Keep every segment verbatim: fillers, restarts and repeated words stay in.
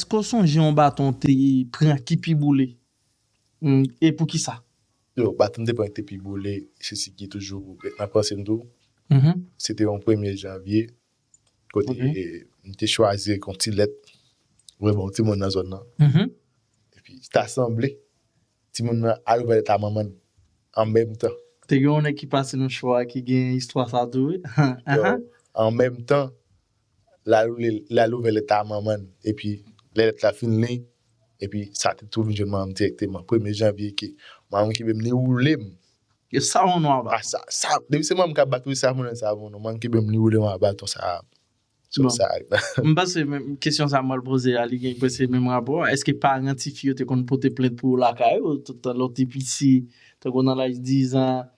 Èske w sonje yon baton w te pran ki pi boule? Mm, e poukisa? Yo, baton m te pran ki te pi boule, se si ki toujou ret nan panse m tou. Mhm. Se te yon premye janvye, kote Ok. m te chwazi yon ti lèt, vre bon, timoun nan zòn nan. Mhm. Epi, ta sanble, timoun nan al ouvè lèt a manman l an menm tan. Te gen yon nèg ki pase nan show a ki gen istwa sa tou, wi. Yo, an menm tan, l al ouvè lèt a manman l. Epi, lè lèt la fin li, epi sa te tou vin jwenn manman m dirèkteman. Premye janvye ke manman m kenbe m, li woule m. E sa yon nwa ba. Ah, sa, sa, depi se manman m k ap bat, wi, sa moun sa moun, manman m kenbe m, li woule m a baton sa. So, Bon. Sa. M panse menm kesyon sa m al poze a, li gen prèske menm rapò. Èske paran tifi yo te konn pote plent pou ou lakay ou, tout tan lè w te piti, tankou nan laj diz an,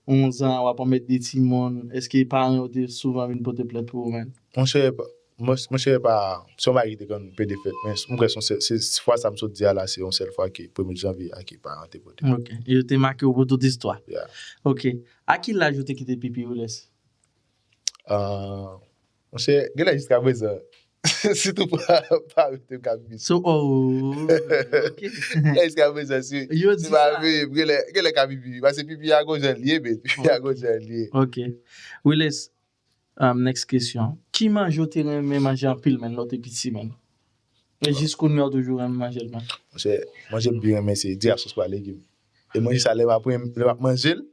onz an, w ap anmède timoun, èske paran yo te souvan vin pote plent pou ou menm? Monchè, pa- mons- monchè, pa se yon bagay ki te konn pede fèt, men m kwè se yon sèl- se se fwa sa m sot di a la, se yon sèl fwa ke premye janvye a ke paran te pote. Ok. Yo te make w pou tout istwa. Yeah. Ok. A ki laj ou te kite pipi, Wilès? Ah, monchè, genlè jiska prezan, si tou pa pa mete m ka pipi. So, oh, ok. Jiska prezan, si Yo si di pa sa. veye, genlè genlè ka pipi. Paske pipi a gon jan l ye, men pipi a gon jan l ye. Ok. Wilès, um, next kesyon. Ki manje w te renmen manje anpil, menn, lè w te piti, menn? E jis kounye a w toujou renmen manje l, menn? Monchè, manje m pi renmen se diri a sos pwa legim. E manje sa lè m ap renmen- lè m ap manje l.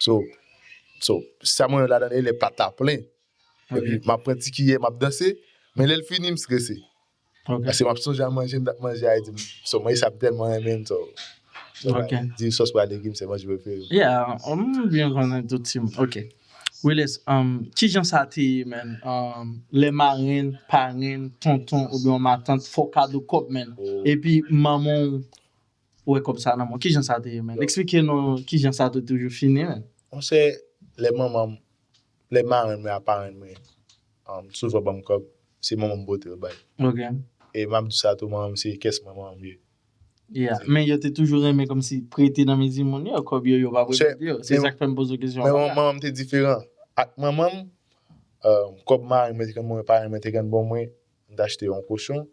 So, so sa mwen renmen ladan e lè plat la plen. Ok. Epi m ap pran ti kiyè, m ap danse. Men lè l fini, m strese. Ok. Paske m ap sonje a manje m t ap manje a, e di m, so manje sa m tèlman renmen l, so. So, Ok. Diri sos pwa legim se manje prefere m. Yeah, m byen konnen tout timoun. Ok. Wilès, um, ki jan sa te ye, menn? Um, lè marenn, parenn, tonton oubyen yon matant fè w kado kòb, menn. Oh. Epi manman w wè kòb sa nan men w. Ki jan sa te ye, menn? Eksplike nou ki jan sa te toujou fini, menn. Monchè, lè manman m, lè marenn mwen a parenn mwen, um, souvan ban m kòb, se manman m pote l bay. Ok. E m ap di sa tou, manman m se kès mwen, manman m ye. Yeah. Men yo te toujou renmen kòmsi prete nan men timoun yo, kòb yo, yo pa prete yo. Se sa k fè m poze kesyon. Men manman m te diferan. Ak manman m, um, kòb marenn mwen te konn ban mwen, parenn mwen te konn ban mwen, m te achte yon kochon.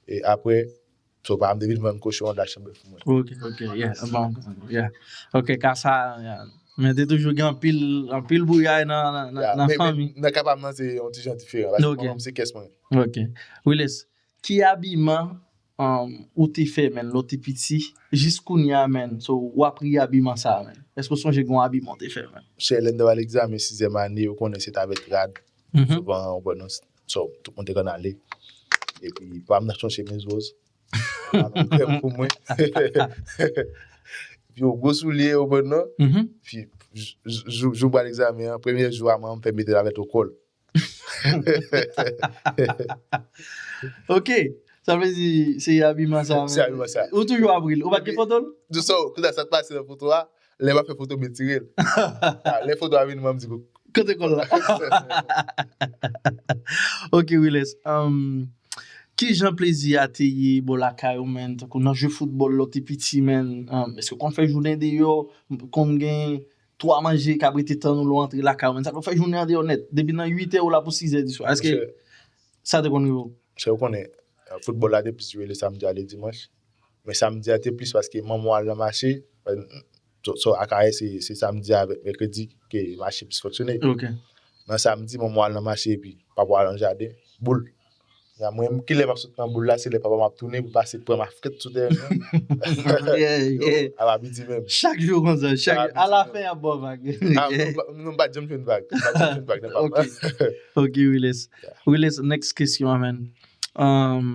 E apre, so pa m te vin vann kochon an, m te achte yon bèf pou mwen. Ok, ok, yeah. Bon, yeah. Ok, ka sa, yeah. Men te toujou gen anpil, anpil bouyay nan, nan, nan, Ya, nan men- fanmi. men nan ka pa m nan se yon ti jan diferan. Paske Ok. manman m se kès mwen. Ok. Wilès, ki abiman um, ou te fè, menn, lè w te piti, jis kounye a, menn, so, w ap ri abiman sa, menn? Èske w sonje gen yon abiman w te fè, menn? Chè, lè m t ap al egzamen sizyèm ane, ou konnen se t avèk rad. Mhm. Souvan, ou pran nan, so, tout moun te konn ale. Epi, pa m nan chonche mezwoz. Krèm pou mwen. Epi, yon gwo soulye, ou pran nan. Mhm. Epi, jou- jou- jou m pral egzamen an, premye jou a, manman m fè m mete l avèk yon kòl. Ok. Sa vle di, se abiman sa, Se abiman sa. Ou toujou ap ri l. Ou pa t gen foto l? Di sa, kou sa t pase nan foto a, lè m ap fè foto, m retire l. Ah, lè foto a vini, mwen, m di, Kote kòl la? Ok, Wilès. Um, ki jan plezi a te ye bò lakay ou, menn? Tankou nan jwe foutbòl lè w te piti, menn. Um, èske w konn fè jounen deyò? Konn gen twa manje k ap rete tann ou lè w antre lakay ou, menn? Sa k fè jounen an deyò nèt. Depi nan uit è ou la pou sis è di swa. Èske Monchè, sa te konn rive w? Monchè, ou konnen, euh, foutbòl la te plis jwe le samdi a le dimanch. Men samdi a te plis paske manman w al nan mache. So, so, Akayè, se, se samdi a avèk mèkredi ke mache plis fonksyone. Ok. Nan samdi, manman w al nan mache epi papa w al nan jaden. Boul. Ya, mwen, ki lè m ap sot nan boul la, se lè papa m ap tounen pou pase pran m ap frèt sou teren an. Yeah, yeah. A pa piti menm. Chak jou konsa, chak Ah, a la piti fen y ap ba w vag. Ah, non, non, m pa janm jwenn vag. M pa janm jwenn vag nan papa. Ok, Wilès. Wilès, next kesyon an, menn. Um,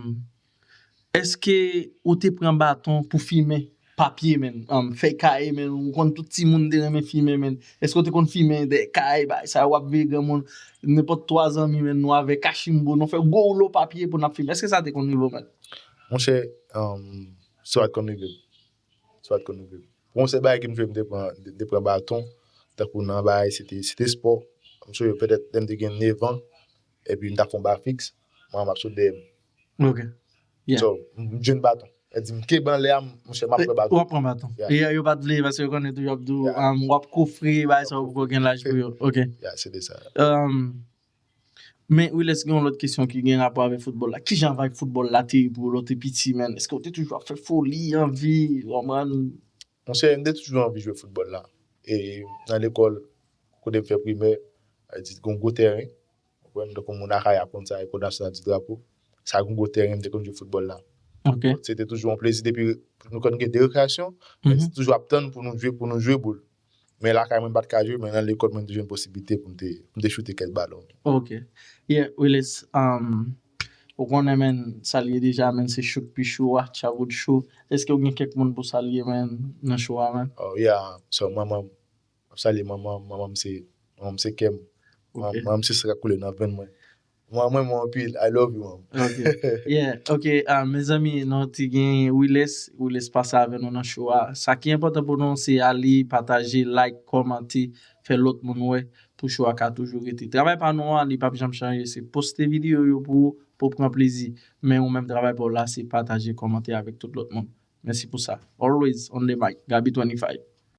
èske ou te pran baton pou fimen papye, menn? Um, fèy kaye, menn. Ou konn tout timoun te renmen fimen, menn. Èske ou te konn fimen dèyè kay, bagay sa, w ap veye granmoun, nenpòt twa zanmi, menn, nou avè kachimbo, nou fè gwo woulo papye pou n ap fimen. Èske sa te konn rive w, menn? Monchè, um, sa pa t konn rive m. Sa pa t konn rive m. Pou yon sèl bagay ke m jwe, m te pran, m te pran baton. Tankou nan bagay, se te, se te spò. M sonje petèt lè m te gen nèf an, epi m t ap fè yon ba fiks, manman m ap sot dèyè m. Ok. Yeah. So, m m jwenn baton. Li di m kenbe anlè a, monchè, m ap pran baton. W ap pran baton. Yeah. E yo pa t vle, paske yo konnen tou, y ap di w, Yeah. um, w ap kofre, bagay sa, w poko gen laj pou yo. Ok. Ya, se de sa. Um, Men Wilès, gen yon lòt kesyon ki gen rapò avèk foutbòl la. Kijan vibe foutbòl la te ye pou ou lè w te piti, man? Èske w te toujou ap fè foli, anvi, w konprann? Monchè, m te toujou anvi jwe foutbòl la. E nan lekòl, kote m fè primè, sa vle di gen yon gwo tèren. Ou konprann? Donk, moun Akayè ap konn sa, Ekòl Nasyonal di Drapo. Sa gen yon gwo tèren, m te konn jwe foutbòl la. Ok. Se te toujou yon plezi depi nou konn gen de rekreyasyon, men se toujou ap tann pou nou jwe, pou nou jwe boul. Men lakay mwen, m pa t ka jwe, men nan lekòl, mwen, m te jwenn posiblite pou m te, pou m te choute kèk balon. Ok. Yeah, Wilès, um, ou konnen, man, salye deja, man, se Chouk Pichou a, Tchavou Tchou. Èske w gen kèk moun pou salye, man, nan show a, man? Oh, yeah, so manman, m ap salye manman, manman m se, manman m se kè m. Ok. Manman m se san k ap koule nan venn mwen. Manman m renmen mwen anpil, I love you, manman. Ok. Yeah, ok. Ah, mezanmi, nou te gen Wilès. Wilès pase avè nou nan show a. Sa ki enpòtan pou nou, se ale, pataje, like, kòmante, fè lòt moun wè pou show a ka toujou rete. Travay pa nou an, li p ap janm chanje. Se poste videyo yo pou ou, pou w pran plezi. Men ou menm, travay pa w la, se pataje, kòmante avèk tout lòt moun. Mèsi pou sa. Always on the mic. Gaby twenty-five.